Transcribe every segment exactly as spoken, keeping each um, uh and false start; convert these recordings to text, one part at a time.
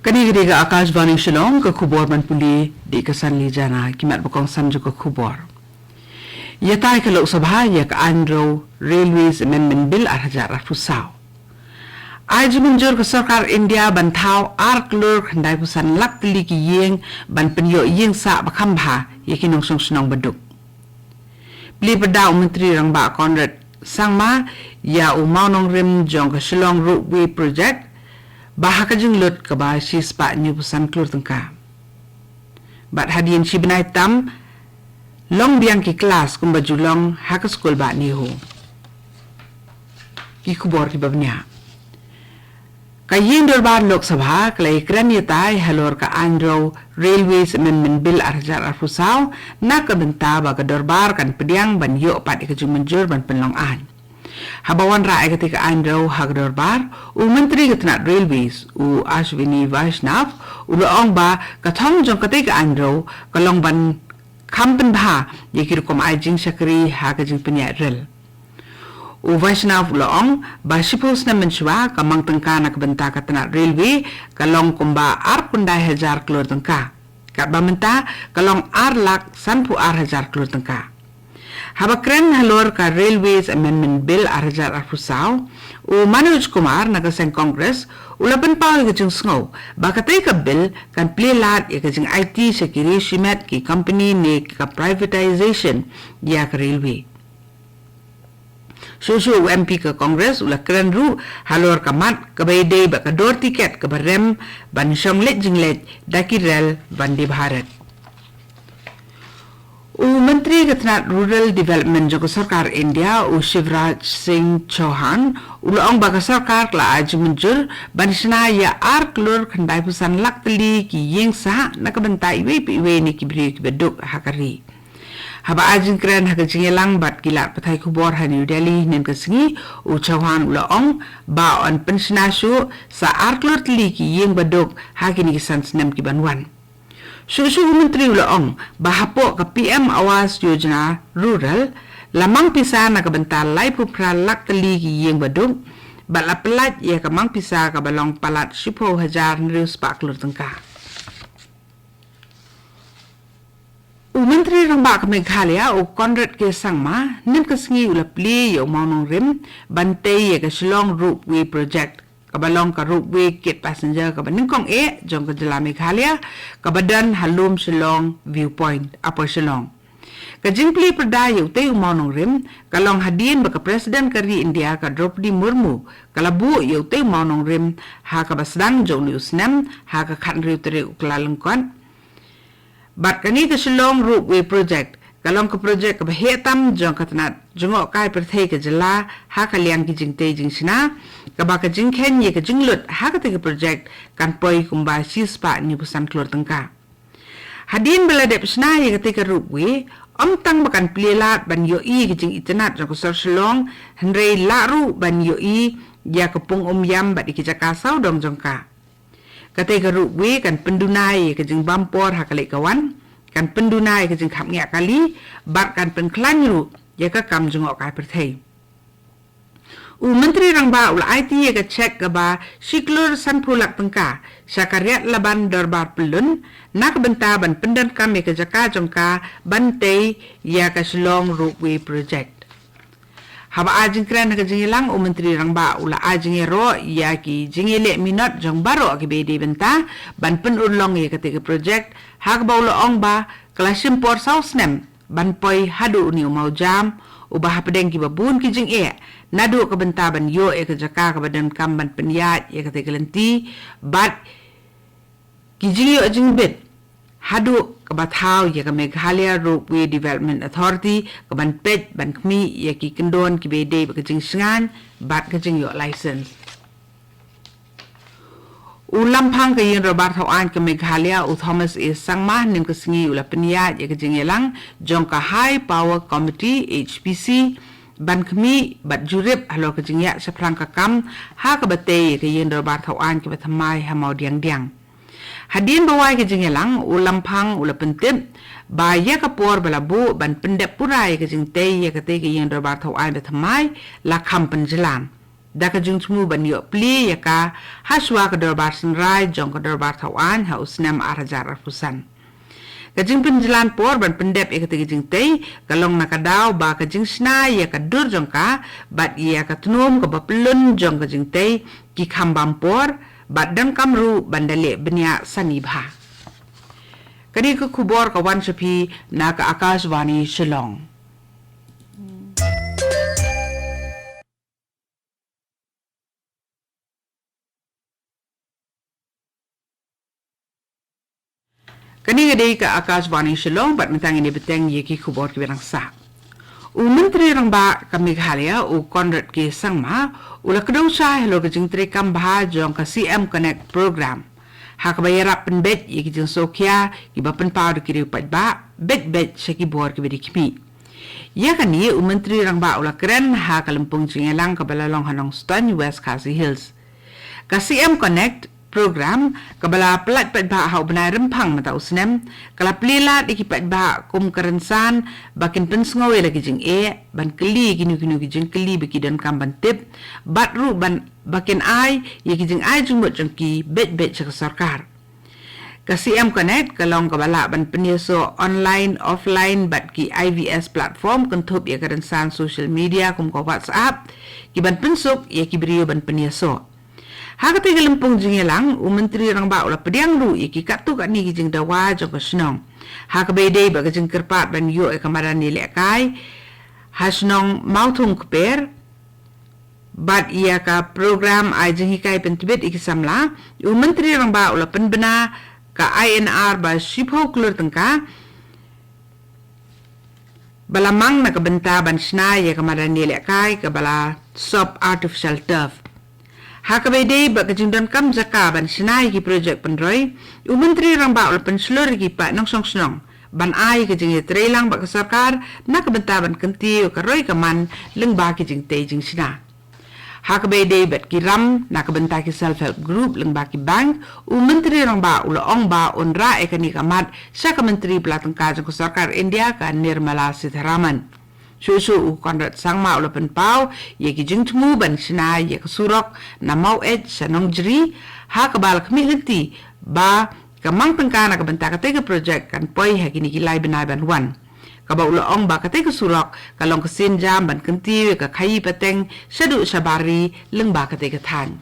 Kane ka dei ka Akashvani Shillong, ka khubor ban pule da ka Sanli Jana. Ki mat ba kongsan jong ka khubor. Ïatai ka Lok Sabha ïa ka Andrew Railways Amendment Bill ar hajar arphew saw. Ai jingmynjur ka sorkar India ban thaw ar klur khyndai phew san lak tylli ki ïing ban pynïoh ïing sah ba kham bha ïa ki nongshong shnong baduk. Plie pyrda u Myntri Rangbah Conrad Sangma ïa u mawnongrim jong ka Shillong Ropeway Project ba ha ka jinglut kaba shispah hynñiew phew san klur tyngka. Bad hadien shi bnai tam long biang ki klas kumba ju long ha ka skul bah NEHU. Ki khubor kiba bniah. Ka ïing dorbar Lok Sabha ka la ïakren ïatai halor ka Andrew Railways Amendment Bill ar hajar arphew saw na ka bynta ba ka dorbar kan pdiang ban ïoh pat ïa ka jingmynjur ban pynlong aiñ. Haba wanrah ïa katei ka Andrew ha ka dorbar, u Myntri ka tnat Railways, u Ashwini Vaishnaw, u la ong ba ka thong jong katei ka Andrew ka long ban kham pynbha ïa ki rukom ai jingshakri ha ka jingpynïaid rel. U Vaishnaw u la ong ba shiphew snem mynshuwa ka mang tyngka na ka bynta ka tnat railway ka long kumba ar khyndai hajar klur tyngka. Katba mynta ka long ar lak sanphew ar hajar klur tyngka. Haba kren halor ka Railways Amendment Bill ar hajar arphew saw, u Manoj Kumar na ka seng Congress u la pynpaw ïa ka jingsngew ba katei ka bill kan plie lad ïa ka jingaiti sha ki riewshimet, ki company ne ka privatization ïa ka railway. Shuh shuh u M P ka Congress u la kren ruh halor ka mat kaba ïadei bad ka dor tiket kaba rem ban shong leit jingleit da ki rel Vande Bharat. U Myntri ka tnat Rural Development jong ka Sorkar India, u Shivraj Singh Chouhan, u la ong ba ka sorkar ka la ai jingmynjur ban shna ïa ar klur khyndai phew san lak tylli ki ïing sah na ka bynta iwei pa iwei na ki briew kiba duk ha ka ri. Haba ai jingkren ha ka jingïalang bad ki lad pathai khubor ha New Delhi hynnin ka sngi, u Chouhan u la ong ba yn pynshna shuh sa ar klur tylli ki ïing baduk ha kine ki san snem ki ban wan. Shuh shuh u Myntri u la ong ba hapoh ka P M Awas Yojana Rural la mang pisa na ka bynta laiphew phra lak tylli ki ïing baduk, bad la pyllait ïa ka mang pisa kaba long palat shiphew hajar hynriew spah klur tyngka. U Myntri Rangbah ka Meghalaya, u Conrad K Sangma, hynnin ka sngi u la plie ïa u mawnongrim ban tei ïa ka Shillong Ropeway Project, kaba long ka ropeway kit passenger kaba nyngkong eh jong ka jylla Meghalaya, kaba don ha lum Shillong Viewpoint, Upper Shillong. Ka jingplie pyrda ïa utei u mawnongrim ka long hadien ba ka President ka ri India, ka Droupadi Murmu, ka la buh ïa utei u mawnongrim ha kaba sdang jong une u snem, ha ka khathynriew tarik u Kyllalyngkot. Bad kane ka Shillong Ropeway Project ka long ka project kaba heh tam jong ka tnat jngohkai pyrthei ka jylla ha ka liang ki jingtei jingshna, kaba ka jingkheiñ ïa ka jinglut ha katei ka project kan poi kumba shispah hynñiew phew san klur tyngka. Hadien ba la dep shna ïa katei ka ropeway, ym tang ba kan plie lad ban ïohi ïa ka jingitynnad jong ka sor Shillong, hynrei lah ruh ban ïohi ïa ka pung Umiam bad ïa ki jaka sawdong jong ka. Katei ka ropeway kan pynduna ïa ka jingbam por ha ka leit ka wan, kan pynduna ïa ka jingkhapngiah kali, bad kan pynkhlaiñ ruh ïa ka kam jngohkai pyrthei. U Myntri Rangbah u la aiti ïa ka cheque kaba shi klur sanphew lak tyngka sha ka Riat Laban Dorbar Pyllun, na ka bynta ban pyndonkam ïa ka jaka jong ka ban tei ïa ka Shillong Ropeway Project. Haba ai jingkren ha ka jingïalang, u Myntri Rangbah u la ai jingïaroh ïa ki jingïaleh minot jong baroh kiba ïadei bynta ban pynurlong ïa katei ka project, ha kaba u la ong ba ka la shim por saw snem ban poi haduh une u mawjam, uba hapdeng kiba bun ki jingeh naduh ka bynta ban ïoh ïa ka jaka kaba donkam ban pynïaid ïa katei ka lynti, bad ki jingïoh jingbit haduh kaba thaw ïa ka Meghalaya Ropeway Development Authority, kaban peit ban khmih ïa ki kyndon kiba ïadei bad ka jingshngaiñ bad ka jingïoh license. U Lamphang ka Ïing Dorbar Thawaiñ ka Meghalaya, u Thomas A Sangma, hynnin ka sngi u la pynïaid ïa ka jingïalang jong ka High Power Committee, H P C, ban khmih bad jurip halor ka jingïaid shaphrang ka kam ha kaba tei ïa ka Ïing Dorbar Thawaiñ kaba thymmai ha Mawdiangdiang. Hadien ba wai ka jingïalang, u Lamphang u la pyntip ba ïa ka por ba la buh ban pyndep pura ïa ka jingtei ïa katei ka Ïing Dorbar Thawaiñ ba thymmai la kham pynjlan. da ka jingthmu ban ïoh plie ïa ka hashwa ka dorbar synrai jong ka dorbar thaw aiñ ha u snem ar hajar arphew san. Ka jingpynjlan por ban pyndep ïa kata ka jingtei ka long na ka daw ba ka jingshna ïa ka dur jong ka bad ïa ka tnum kaba pyllun jong ka jingtei ki kham bam por bad donkam ruh ban da leh bniah sani bha. Kane ka khubor ka wan sha phi na ka Akashvani Shillong. Kane ka dei ka Akashvani Shillong bad mynta ngin ïa bteng ïa ki khubor kiba dang sah. U Myntri Rangbah ka Meghalaya, u Conrad K Sangma, u la kdew shai halor ka jingtrei kam bha jong ka C M Connect Program, ha kaba ïarap pynbeit ïa ki jingsngewkhia kiba pynpaw da ki riew paidbah, beit beit sha ki bor kiba dei khmih. Ïa kane u Myntri Rangbah u la kren ha ka lympung jingïalang kaba la long ha Nongstoiñ, West Khasi Hills. Ka C M Connect Program kaba la pyllait paidbah ha u bnai Rymphang mynta u snem, ka la plie lad ïa ki paidbah kum ka rynsan ba kin pynsngew ïa la ki jingeh, ban kylli ïa kino kino ki jingkylli ba ki donkam ban tip, bad ruh ban ba kin ai ïa ki jingai jingmut jong ki beit beit sha ka sorkar. Ka C M Connect ka long kaba lah ban pynïasoh online, offline bad ki I V S platform, kynthup ïa ka rynsan social media kum ka WhatsApp, ki ban pynsuk ïa ki briew ban pynïasoh. Ha katei ka lympung jingïalang, u Myntri Rangbah u la pdiang ruh ïa ki katto katne ki jingdawa jong ka shnong, ha kaba ïadei bad ka jingkyrpad ban ïoh ïa ka madan ïalehkai ha shnong Mawthung Kper, bad ïa ka program ai jinghikai pyntbit ïa ki samla. U Myntri Rangbah u la pynbna ka I N R ba shiphew klur tyngka ba la mang na ka bynta ban shna ïa ka madan ïalehkai kaba la sop artificial turf. Ha kaba ïadei bad ka jingdonkam jaka ban shna ïa ki projek pynroi, u Myntri Rangbah u la pynshlur ïa ki paid nongshong shnong ban ai ka jingïatreilang bad ka sorkar na ka bynta ban kyntiew ïa ka roi ka man lyngba ki jingtei jingshna. Ha kaba ïadei bad ki ram na ka bynta ki self help group lyngba ki bank, u Myntri Rangbah u la ong ba un rah ïa kane ka mat sha ka Myntri pla tyngka jong ka sorkar India, ka Nirmala Sitharaman. Shuh shuh u Conrad Sangma u la pynpaw ïa ki jingthmu ban shna ïa ka surok na Maweit sha Nongjri, ha kaba la khmih lynti ba ka mang tyngka na ka bynta katei ka projek kan poi ha kine ki lai bnai ban wan. Kaba u la ong ba katei ka surok ka long ka sienjam ban kyntiew ïa ka khaïi pateng shaduh shabar ri lyngba katei ka thaiñ.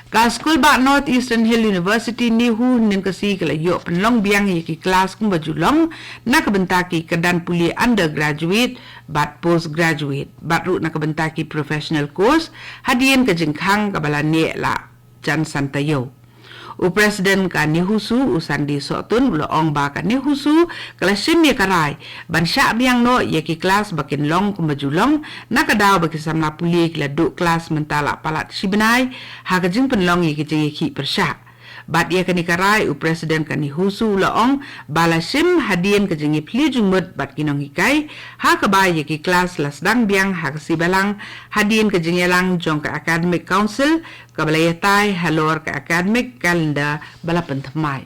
Ka skul bah North Eastern Hill University, NEHU, hynnin ka sngi ka la ïoh pynlong biang ïa ki klas kumba ju long na ka bynta ki kyrdan pule undergraduate bad postgraduate, bad ruh na ka bynta ki professional course, hadien ka jingkhang kaba la neh la jan san taïew. U President ka NEHUSU, u Sandy Sohtun, u la ong ba ka NEHUSU ka la shim ïa ka rai ban shah biang noh ïa ki klas ba kin long kumba ju long, na ka daw ba ki samla pule ki la duh klas mynta la palat shi bnai ha ka jingpynlong ïa ki jingïakhih pyrshah. Bad ïa kane ka rai, u President ka NEHUSU u la ong ba la shim hadien ka jingïaphylliew jingmut bad ki nonghikai, ha kaba ïa ki klas la sdang biang ha ka sngi Balang hadien ka jingïalang jong ka Academic Council, kaba la ïatai halor ka academic calendar ba la pynthymmai.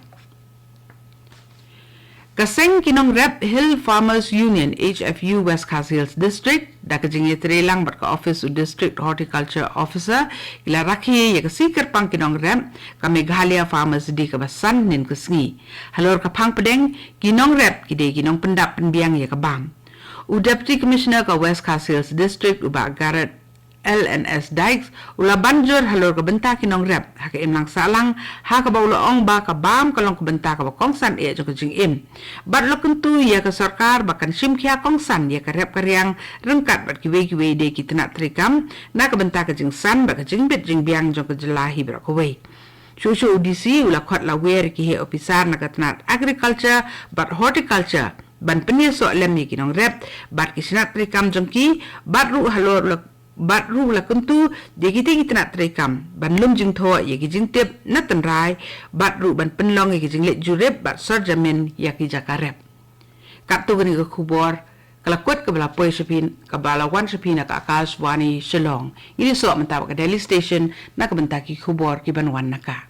Ka seng ki nongrep Hill Farmers Union, H F U, West Khasi Hills District, da ka jingïatreilang bad ka office u District Horticulture Officer, ki la rakhe ïa ka sngi kyrpang ki nongrep ka Meghalaya Farmers Day kaba san hynnin ka sngi. Halor ka phang pdeng, ki nongrep ki dei ki nongpyndap pynbiang ïa ka bam. U Deputy Commissioner ka West Khasi Hills District, u Bah Garod L N S Dykes, u la ban jur halor ka bynta ki nongrep ha ka imlang sahlang, ha kaba u la ong ba ka bam ka long ka bynta kaba kongsan eh jong ka jingim. Bad u la kyntu ïa ka sorkar ba kan shim khia kongsan ïa ka rep ka riang ryngkat bad kiwei kiwei de ki tnat treikam na ka bynta ka jingsan bad ka jingbit jingbiang jong ka jylla hi baroh kawei. Shuh shuh u D C u la khot lawer ïa ki heh ophisar na ka tnat Agriculture bad Horticulture ban pynïasoh lem ïa ki nongrep bad ki tnat treikam jong ki, bad ruh halor u la, bad ruh u la kyntu ïa kitei ki tnat treikam ban lum jingthoh ïa ki jingtip na tynrai, bad ruh ban pynlong ïa ki jingleit jurip bad sor jamin ïa ki jaka rep. Katto kane ka khubor ka la kut kaba la poi sha phi, kaba la wan sha phi na ka Akashvani Shillong. Ngin ïasoh mynta bad ka Delhi Station na ka bynta ki khubor ki ban wan na ka.